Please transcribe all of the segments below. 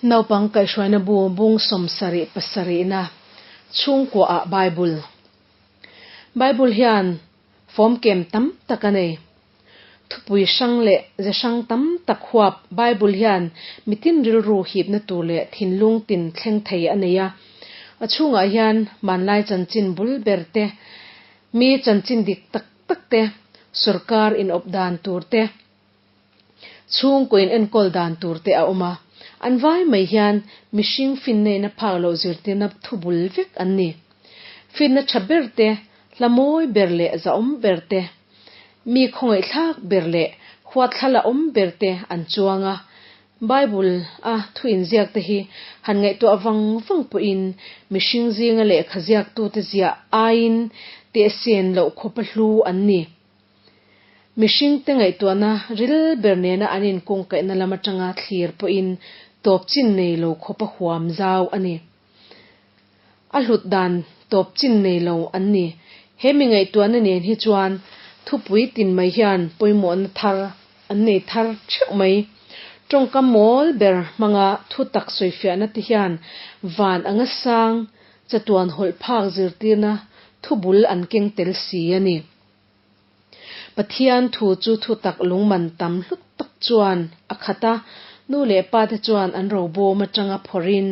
Naupang kaihhruaina bu bung 77 na chhungkuaah Bible. Bible hian fawmkem tam tak a nei. Thupui hrang leh ze hrang tam tak huap Bible hian mitin rilru hipna tur leh thinlung tin thleng thei a nei a. A chhungah hian hmanlai chanchin bul ber te, mi chanchin dik tak tak te, sorkar inawp dan tur te, Chhungkaw in enkawl dan tur te a awm a, an vai mai hian mihring finneihna phak loh zirtirna thu bul vek an ni. Finna tha ber te, hla mawi ber leh zahawm ber te, mi khawngaihthlak ber leh huatthlala awm ber te an chuang a. Bible a thu inziak te hi han ngaihtuah vang vang pawhin mihring zinga lehkha ziaktute ziah aiin tehsen loh khawpa hlu an ni. Mihringte ngaihtuahna ril ber nena an inkungkaihna lam atanga thlir pawhin tawp chin nei lo khawpa huam zau a ni. A hlut dan tawp chin nei lo an ni. He mi ngaihtuahna nen hi chuan thupui tin mai hian pawimawhna thar an nei thar theuh mai. Tawngkam mawl ber hmanga thu tak sawifiahna te hian van anga sang chatuan hawlh phak zirtirna thubul an keng tel si a ni. Pathian thu chu thutak lungman tam hlut tak chuan a khat a, nu leh pa te chuan an robawm atanga phawrhin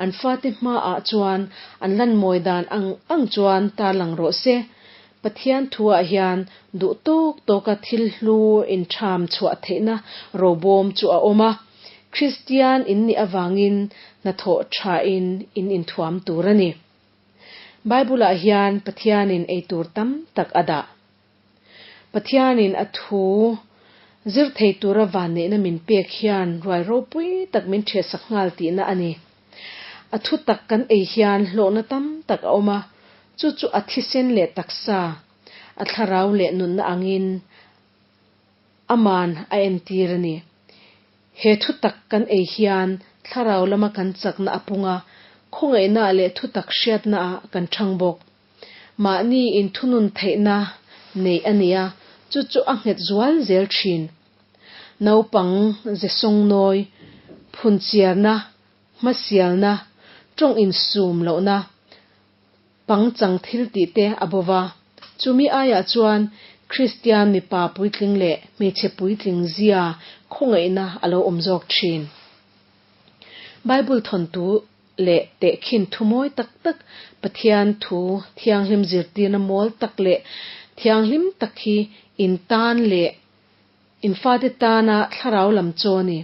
an fate hmaah chuan an lanmawi dan ang ang chuan tarlang rawh se. Pathian thuah hian duh tawk tawka thil hlu intham chhuah theihna robawm chu a awm a, Kristian in nih avangin hnathawh thain in inthuam tur a ni. Bible-ah hian Pathianin ei tur tam tak a dah. Pathianin a thu zir thei tura vanneihna min pek hian ruai ropui tak min ṭhehsak nghal tihna a ni. A thu tak kan ei hian hlawhna tam tak a awm a, chu chu a thisen leh taksa, a thlarau leh nunna angin aman a entir a ni. He thu tak kan ei hian thlarau lama kan chakna a pung a, khawngaihna leh thu tak hriatna ah kan thang bawk. Mahni inthunun theihna neih a ni a, chu chu a nghet zual zel thin. Naupang ze sawngnawi, phunchiarna, hmasialna, tawng insum lohna, pangchang thil tih te a bo va. Chumi aiah chuan Kristian mipa puitling leh hmeichhe puitling zia khawngaihna a lo awm zawk thin. Bible thawntu leh tehkhin thu mawi tak tak, Pathian thu thianghlim zirtirna mawl tak leh thianghlim tak hi in tan leh in fate tana thlarau lam chaw a ni.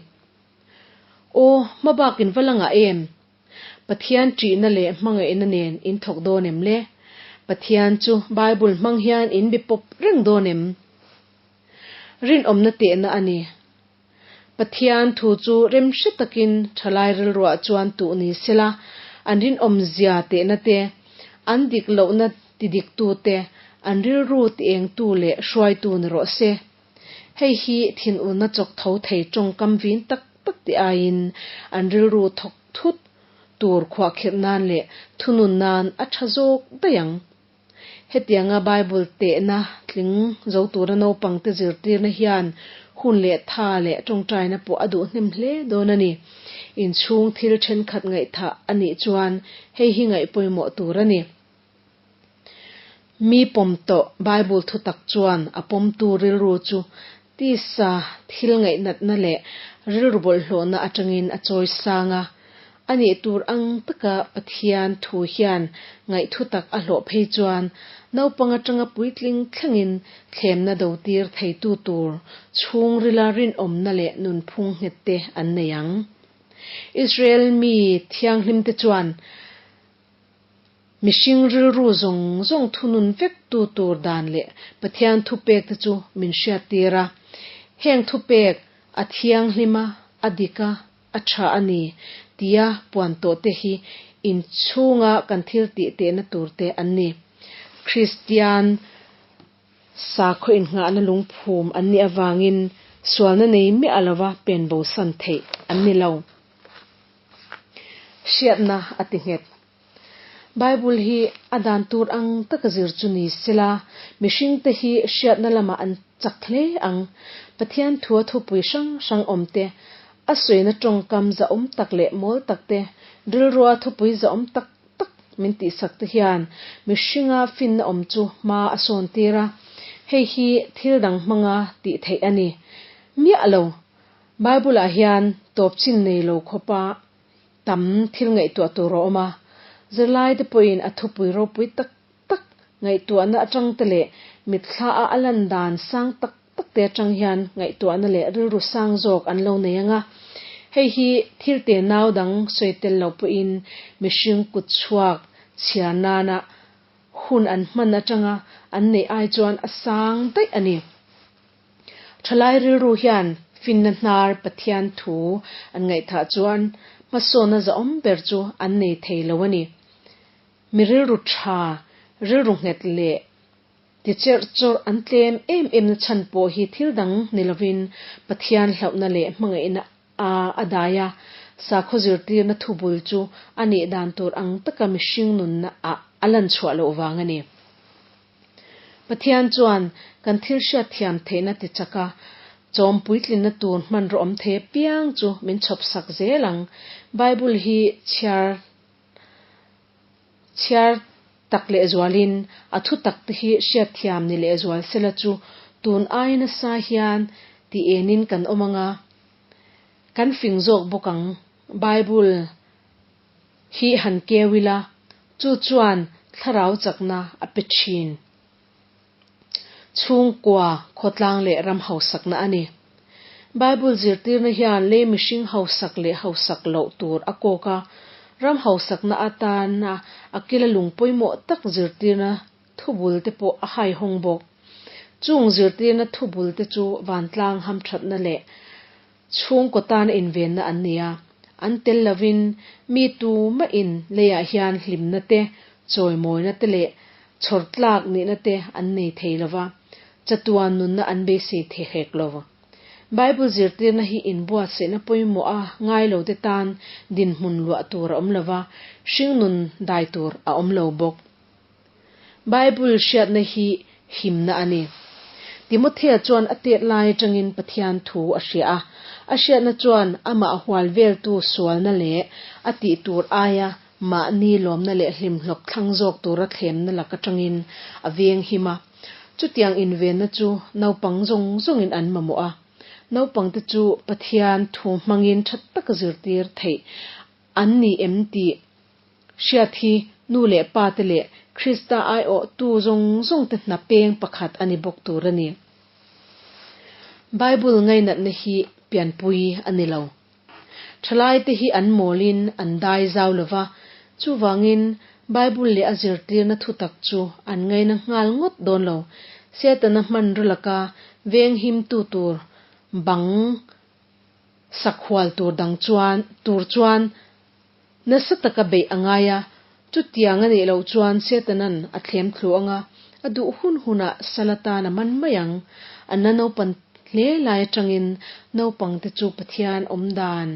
Aw, hmabak in va la ngah em? Pathian ṭihna leh hmangaihna nen in thawk dawn em le? Pathian chu Bible hmang hian in bi pawp reng dawn em? Rinawmna tehna a ni. Pathian thu chu remhre takin ṭhalai rilruah chuan tuh ni sela, an rinawmzia tehna te, an dik lohna tidiktu te, an rilru tiengtu leh hruaitu ni rawh se. Hei hi thinurna chawk tho thei tawngkam vin tak tak te aiin an rilru thawk thut tur khuahkhirh nan leh thunun nan a tha zawk daih ang. Hetianga Bible tehna tling zo tura naupangte zirtirna hian hun leh tha leh tawngtaina pawh a duh hnem hle dawn a ni. Inchhung thil thenkhat ngaihthah a nih chuan hei hi ngaih pawimawh tur a ni. Mi pawm tawh Bible thutak chuan a pawmtu rilru chu tisa thil ngaihnatna leh rilru bawlhhlawhna atangin a chawi sang a. A nih tur ang taka Pathian thu hian ngaih thutak a hlawh phei chuan naupang atanga puitling thlengin thlemna dotir theitu tur chhungrila rinawmna leh nunphung nghet te an nei ang. Israel mi thianghlimte chuan Mihring rilru zawng zawng thunun vek tu tur dan leh Pathian thupek te chu min hriattir a. Heng thupek a thianghlim a, a dik a, a tha a ni tia puan tawh te hi inchhunga kan thil tih tehna tur te an ni. Kristian sakhaw innghahna lungphum an nih avangin sualna nei miah lova pen bosan theih an ni lo. Hriatna a ti nghet. Bible hi a dan tur ang taka zir chu ni sela, mihringte hi hriatna lamah an chak hle ang. Pathian thua thupui hrang hrang awmte. A sawina tawngkam zahawm tak leh mawl tak te, rilrua thupui zahawm tak tak min tihsak te hian mihringa finna awm chu hma a sawn tir a, hei hi thil dang hmanga tih theih a ni miah lo. Bible-ah hian tawp chin nei lo khawpa tam thil ngaihtuah tur a awm a, zirlaite pawhin a thupui ropui tak tak ngaihtuahna atang te leh mitthla a a lan dan sang tak tak te atang hian ngaihtuahna leh rilru sang zawk an lo nei ang a. Hei hi thil te nau dang sawi tel lo pawhin mihring kut chhuak chhiar nana hun an hman atanga an neih ai chuan a sang daih a ni. Thalai rilru hian finna hnar Pathian thu an ngaihthah chuan hmasawnna zahawm ber chu an nei thei lo a ni. Mi rilru tha, rilru nghet leh ti cherh chawrh an tlem em em na chhan pawh hi thil dang ni lovin Pathian hlauhna leh hmangaihna a a dai a, sakhaw zirtirna thubul chu a nih dan tur ang taka mihring nunna ah a lan chhuah loh vang a ni. Pathian chuan kan thil hriatthiam theihna ti chak a, chawm puitlinna tur hmanraw awm thei apiang chu min chhawp sak zel ang. Bible hi chhiar Chhiar tak lehzualin a thu tak te hi hriatthiam ni lehzual sela chu tun ai nasa hian ti enin kan awm anga, kan fing zawk bawk ang. Bible hi han keu ila, chu chuan thlarau chakna a pe thin. Chhungkua, khawtlang leh ram hausakna a ni. Bible zirtirna hian lei mihring hausak leh hausak loh tur a kawk a, ram hausakna atana a kila lung pawimawh tak zirtirna thubul te pawh a haihawng bawk. Chung zirtirna thubul te chu vantlang hamthatna leh chhungkaw tana invenna an ni a, an tel lovin mi tumahin leiah hian hlimna te, chawimawina te leh chhawr tlak nihna te an nei thei lo va, chatuan nunna an beisei thei hek lo. Bible zirtirna hi inbuatsaihna pawimawh a ngai lo te tan dinhmun luah tur a awm lo va, hringnun dai tur a awm lo bawk. Bible hriatna hi himna a ni. Timothea chuan a tet lai atangin Pathian thu a hria a. A hriatna chuan amah hual veltu sualna leh a tih tur aia mahni lawmna leh hlimhlawp thlang zawk tura thlemna lak atangin a veng him a. Chutiang invenna chu naupang zawng zawngin an mamawh a. Naupangte chu Pathian thu hmangin tha taka zirtir theih an ni em tih Hriat hi nu leh pa te leh Krista aiawh tu zawng zawng te hna peng pakhat a ni bawk tur a ni. Bible ngainatna hi pianpui a ni lo. Thalai te hi an mawlin an dai zau lo va, chuvangin Bible leh a zirtirna thutak chu an ngaina nghal ngawt dawn lo. Setana hmanraw laka venghimtu tur bang sakhual tur dang chuan tur chuan Nasa taka beih a ngai a, chutiang a nih loh chuan Setanan a thlem thlu ang a, a duh hun hunah sal atan a man mai ang. An la naupan hle lai atangin naupangte chu Pathian awm dan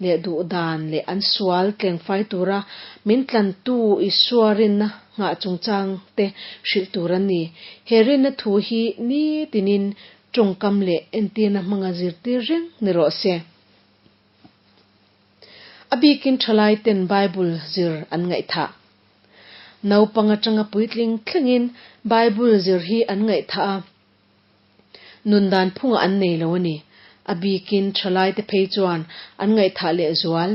leh duh dan leh an sual tlengfai tura min tlantu Isua rinna nghah chungchang te hrilh tur an ni. He rinna thu hi nitinin tawngkam leh entirna hmanga zirtir reng ni rawh se. A bikin thalai ten Bible zir an ngaihthah. Naupang atanga puitling thlengin Bible zir hi an ngaihthah a, nun dan phungah an nei lo a ni. A bikin thalai te phei chuan an ngaihthah lehzual.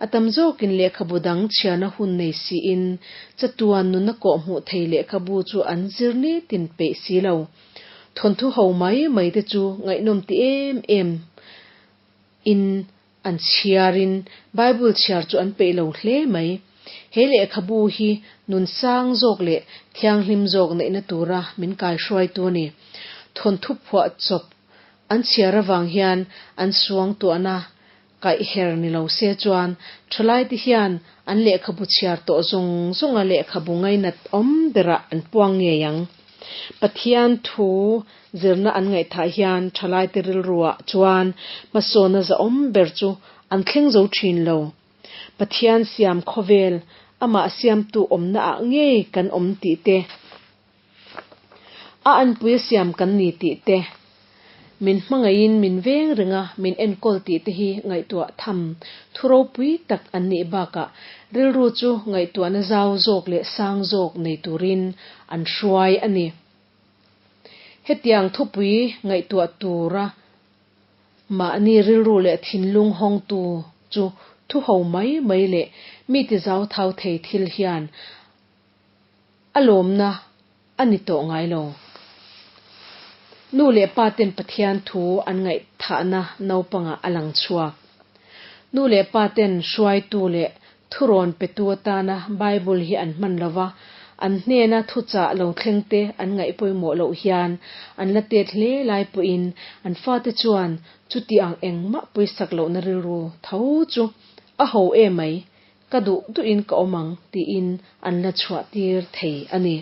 A tam zawkin lehkhabu dang chhiarna hun nei siin chatuan nuna kawhhmuh thei lehkhabu chu an zir nitin peih si lo. Thawnthu ho mai mai te chu ngaihnawm ti em em in an chhiarin Bible chhiar chu an peih lo hle mai. He lehkhabu hi nun sang zawk leh thianghlim zawk neihna tura min kaihruaitu a ni. Thawnthu phuah chawp an chhiar avang hian an suangtuahna kaihher ni lo se chuan thalaite hian an lehkhabu chhiar tawh zawng zawnga lehkhabu ngainat awm berah an puang ngei ang. Pathian thu zirna an ngaihthah hian thalaite rilruah chuan hmasawnna zahawm ber chu an thleng zo thin lo. Pathian siam khawvel, amah siamtu awmna ah ngei kan awm tih te, a anpuia siam kan ni tih te. Min hmangaihin min veng reng a, min enkawl tih te hi ngaihtuah tham thu ropui tak an nih bakah rilru chu ngaihtuahna zau zawk leh sang zawk nei turin an hruai a ni. Hetiang thupui ngaihtuah tura mahni rilru leh thinlung hawngtu chu thu ho mai mai leh mi tizau thau thei thil hian a lawmna a ni tawh ngai lo. Nu leh pa ten Pathian thu an ngaihthahna naupangah a lang chhuak. Nu leh pa ten hruaitu leh thurawn petu atana Bible hi an hman lo va, an hnena thuchah lo thleng te an ngaih pawimawh loh hian an la tet hle lai pawhin an fate chuan chuti ang engmah pawisak lohna rilru tho chu a ho emai, ka duh duhin ka awm ang tiin an la chhuah tir thei a ni.